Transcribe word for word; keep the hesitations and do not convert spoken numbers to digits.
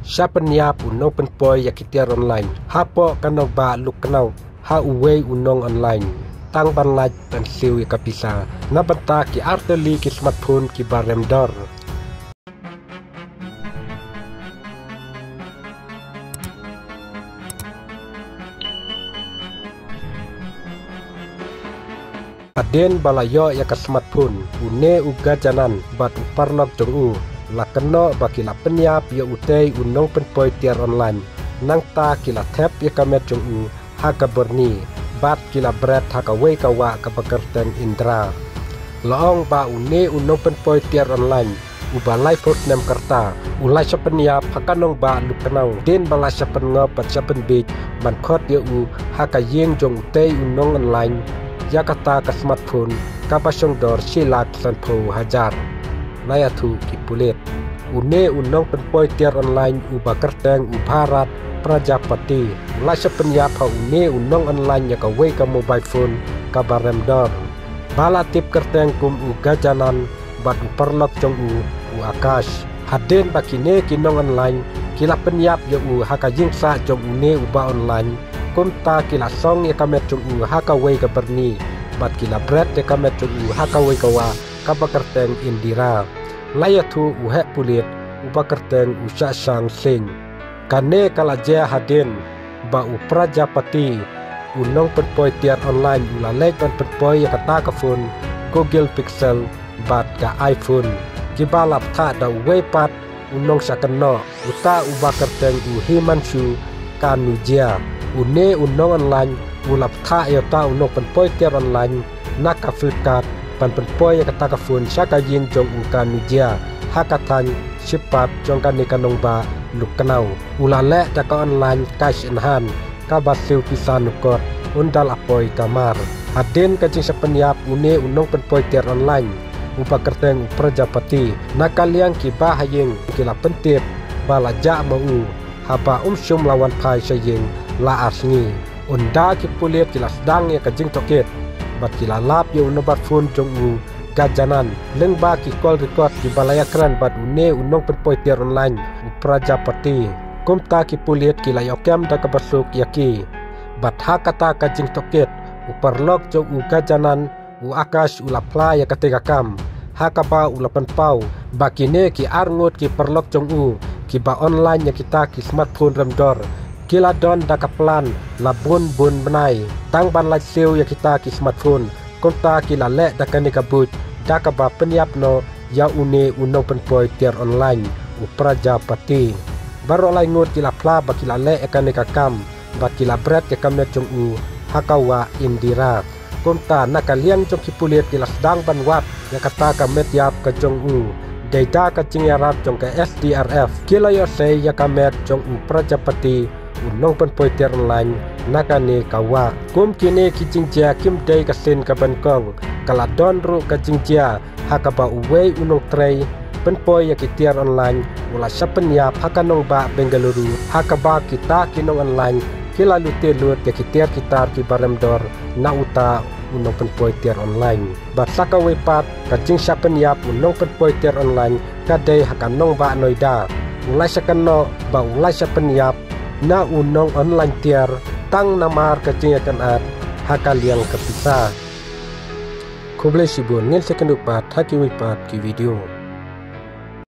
Sha pynïap u nongpynpoi ïa ki tiar online hapoh ka nongbah Lucknow ha uwei u nong online, tang ban lait ban siew ïa ka pisa na bynta ki artylli ki smartphone kiba rem dor. Hadien ba la ïoh ïa ka smartphone, une u Gajanan bad u paralok jong u la kynnoh ba ki la pynïap ïa utei u nongpynpoi tiar online. Nangta ki la thep ïa ka met jong u ha ka byrni bad ki la bret ha kawei ka wah kaba kyrteng Indira. La ong ba une u nongpynpoi tiar online uba laiphew snem ka rta u la shah pynïap ha ka nongbah Lucknow hadien ba la shah pynngop bad shah pynbiej ban khot ïa u ha ka ïing jong utei u nong online ïa kata ka smartphone kaba shongdor shi lak sanphew hajar. La ïathuh ki pulit, une u nongpynpoi tiar online uba kyrteng u Bharat Prajapati u la shah pynïap ha une u nong online ïa kawei ka mobile phone kaba rem dor ba la tip kyrteng kum u Gajanan bad u paralok jong u, u Akash. Hadien ba kine ki nong online ki la pynïap ïa u ha ka ïing sah jong une uba online, kumta ki la song ïa ka met jong u ha kawei ka byrni bad ki la bret ïa ka met jong u ha kawei ka wah kaba kyrteng Indira. La ïathuh u heh pulit uba kyrteng u Shashank Singh. Kane ka la jia hadien ba u Prajapati, u nongpynpoi tiar online, u la leit ban pynpoi ïa kata ka phone Google Pixel bad ka iPhone, kiba la bthah da uwei pat u nongshah kynnoh, uta uba kyrteng u Himanshu Kanujia. Une u nong online u la bthah ïa uta u nongpynpoi tiar online na ka Flipkart ban pynpoi ïa kata ka phone sha ka ïing jong u Kanujia ha ka thaiñ shipat jong kane ka nongbah Lucknow. U la leh da ka online cash in hand, kaba siew pisa nukot, ynda la poi kamar. Hadien ka jingshah pynïap une u nongpynpoi tiar online uba kyrteng u Prajapati, na ka liang kiba ha ïing ki la pyntip ba la jah ma u haba um shym la wan phai sha ïing la ar sngi. Ynda ki pulit ki la sdang ïa ka jingtohkit bad ki la lap ïa u nombar phone jong u Gajanan lyngba ki call record kiba la ïakren bad une u nongpynpoi tiar online u Prajapati. Kumta ki pulit ki la ïoh kem da kaba suk ïa ki. Bad ha kata ka jingtohkit, u paralok jong u Gajanan, u Akash, u la phla ïa katei ka kam, ha kaba u la pynpaw ba kine ki arngut ki paralok jong u kiba online ïa kita ki smartphone rem dor ki la don da ka plan la bun bun bnai tang ban lait siew ïa kita ki smartphone. Kumta ki la leh da kane ka buit da kaba pynïap noh ïa une u nongpynpoi tiar online u Prajapati. Baroh lai ngut ki la phla ba ki la leh ïa kane ka kam bad ki la bret ïa ka met jong u ha ka wah Indira. Kumta na ka liang jong ki pulit ki la sdang ban wad ïa kata ka met ïap ka jong u. Dei da ka jingïarap jong ka S D R F ki la ïoh sei ïa ka met jong u Prajapati, u nongpynpoi tiar online, na kane ka wah. Kum kine ki jingjia kim dei ka sien kaba nyngkong, ka la don ruh ka jingjia ha kaba uwei u nongtrei pynpoi ïa ki tiar online u la shah pynïap ha ka nongbah Bengaluru, ha kaba kita ki nong online ki la lute lut ïa ki tiar ki tar kiba rem dor na uta u nongpynpoi tiar online. Bad sa kawei pat ka jingshah pynïap u nongpynpoi tiar online ka dei ha ka nongbah Noida. U la shah kynnoh ba u la shah pynïap na u nong online tiar tang namar ka jingïakynad ha ka liang ka pisa. Khublei shibun, ngin sa ïakynduh pat ha kiwei pat ki video.